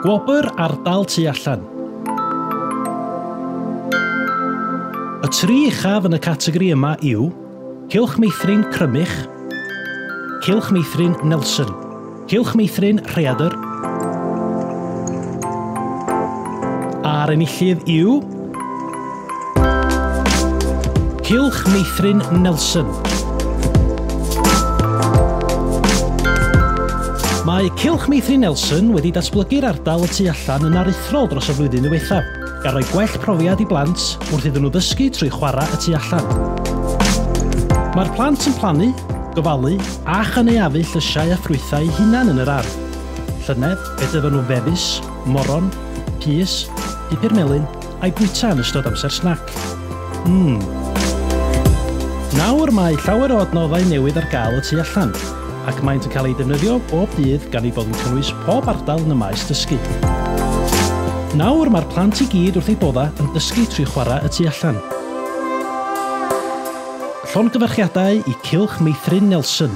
Gwobr ardal tu allan. Y tri uchaf yn y categori yma yw Cylch Meithrin Crymych, Cylch Meithrin Nelson, Cylch Meithrin Rhaeadr, a'r enillydd yw Cylch Meithrin Nelson. Mae Cylch Meithrin Nelson wedi datblygu'r ardal y tu allan yn aruthrol dros y flwyddyn ddiwethaf, gan roi gwell profiad i blant wrth iddyn nhw ddysgu trwy chwarae y tu allan. Mae'r plant yn plannu, gofalu a chynaeafu llysiau a ffrwythau eu hunain yn yr ardd. Llynedd, fe dyfon nhw fefus, moron, pys, pupur melyn a'i bwyta yn ystod amser snac. Mmm. Nawr mae llawer o adnoddau newydd ar gael y tu allan, ac maent yn cael eu defnyddio bob dydd gan eu bod yn cynnwys pob ardal yn y maes dysgu. Nawr mae'r plant i gyd wrth eu boddau yn dysgu trwy chwarae y tu allan. Llongyfarchiadau i Cylch Meithrin Nelson.